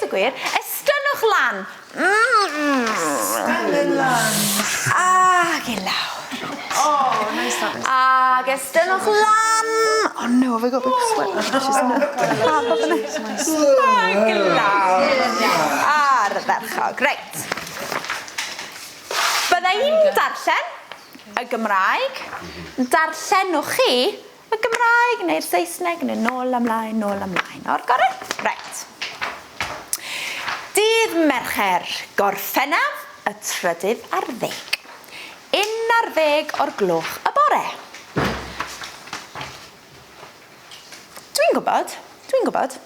dweud y gwir, estynnwch lan. Estynnwch lan. Ac i lawr. Oh, nice that is. Ac estynnwch lan. Oh no, have I got a big sweat on? Ac i lawr. Ardderchog. Reit. Bydda i'n darllen y Gymraeg. Darllenwch chi y Gymraeg neu'r Saesneg neu nôl ymlaen, nôl ymlaen. O'r gorau? Reit. Dydd Mercher, Gorffennaf y trydydd ar ddeg. 11 o'r gloch y bore. Dwi'n gwybod, dwi'n gwybod,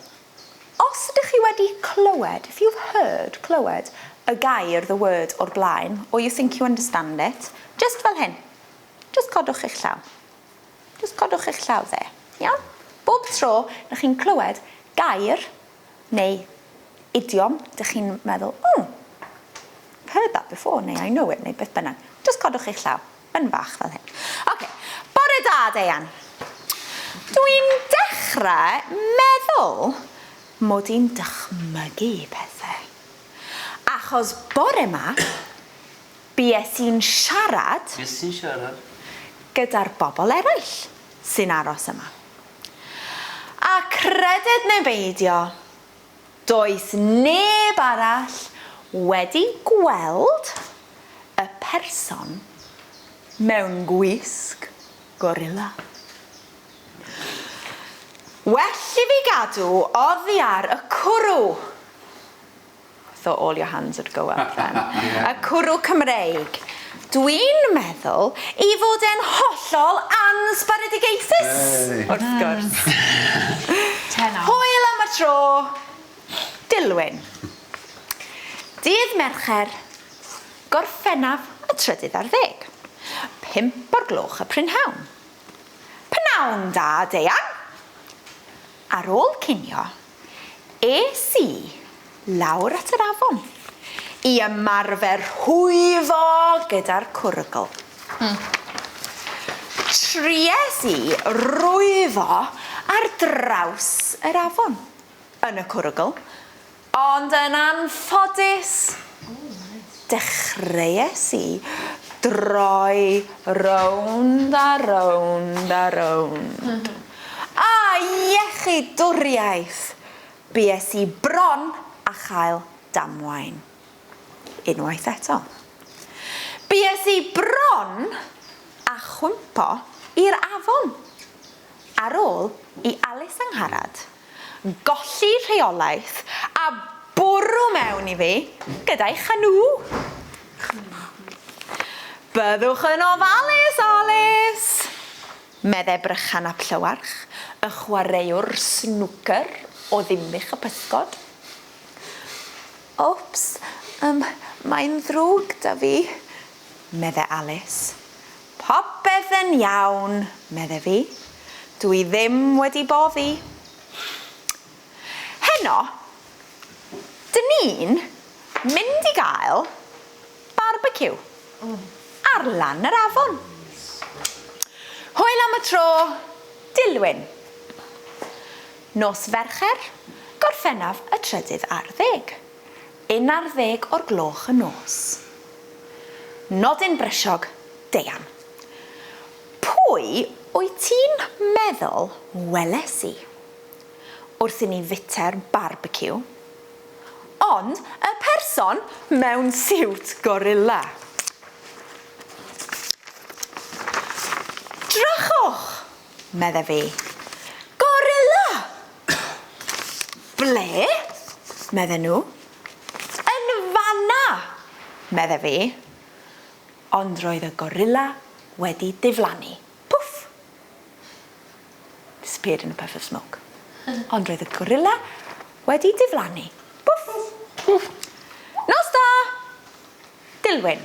os ydych chi wedi clywed, if you've heard, clywed, y gair, the word, o'r blaen, or you think you understand it, just fel hyn, just codwch eich llaw. Just codwch eich llaw dde, iawn? Bob tro na chi'n clywed gair neu idiom, dych chi'n meddwl, oh, I've heard that before, neu I know it, neu beth bynnag. Just codwch eich llaw, yn fach fel hyn. Oce, bore da, Deian. Dwi'n dechrau meddwl mod i'n dychmygu pethau. Achos bore ma, Bues i'n siarad. Bues i'n siarad. Gyda'r bobl eraill sy'n aros yma. A creded neu beidio, does neb arall wedi gweld y person mewn gwisg gorila. Well i fi gadw oddi ar y cwrw! Thought all your hands would go up then. Y cwrw Cymreig. Dwi'n meddwl i fod e'n hollol ansbaredigaethus, wrth gwrs. Hwyl am y tro, Dilwyn. Dydd Mercher, Gorffennaf y trydydd ar ddeg. Pump o'r gloch y prynhawn. Pnawn da, Deian! Ar ôl cinio, Es i lawr at yr afon i ymarfer rhwyfo gyda'r cwrwgl. Tries i rwyfo ar draws yr afon yn y cwrwgl, ond yn anffodus, dechreues i droi rownd a rownd a rownd. A iechydwriaeth! Bues i bron â chael damwain. Unwaith eto. Bues i bron â chwympo i'r afon. Ar ôl i Alys Angharad golli rheolaeth a bwrw mewn i fi gyda'i chanŵ. Byddwch yn ofalus, Alys! Medde Brychan ap Llywarch, y chwaraewr snwcer o Ddinbych y Pysgod. Wps, yym, mae'n ddrwg 'da fi, medde Alys. Popeth yn iawn, medde fi. Dw i ddim wedi boddi. Heno, dyn ni'n mynd i gael Barbeciw. Ar lan yr afon. Hwyl am y tro, Dilwyn. Nos Fercher, Gorffennaf y trydydd ar ddeg. 11 o'r gloch y nos. Nodyn brysiog, Deian. Pwy wyt ti'n meddwl weles i wrth i ni fita'r barbeciw? Ond y person mewn siwt gorilla. Drychwch! medde fi. Gorilla! Ble? medden nhw. Yn fan'na! medde fi. Ond roedd y gorilla wedi diflannu. Pwff! Disappeared in a puff of smoke. Ond roedd y gorilla wedi diflannu. Pwff! Pwff! Nos da! Dilwyn.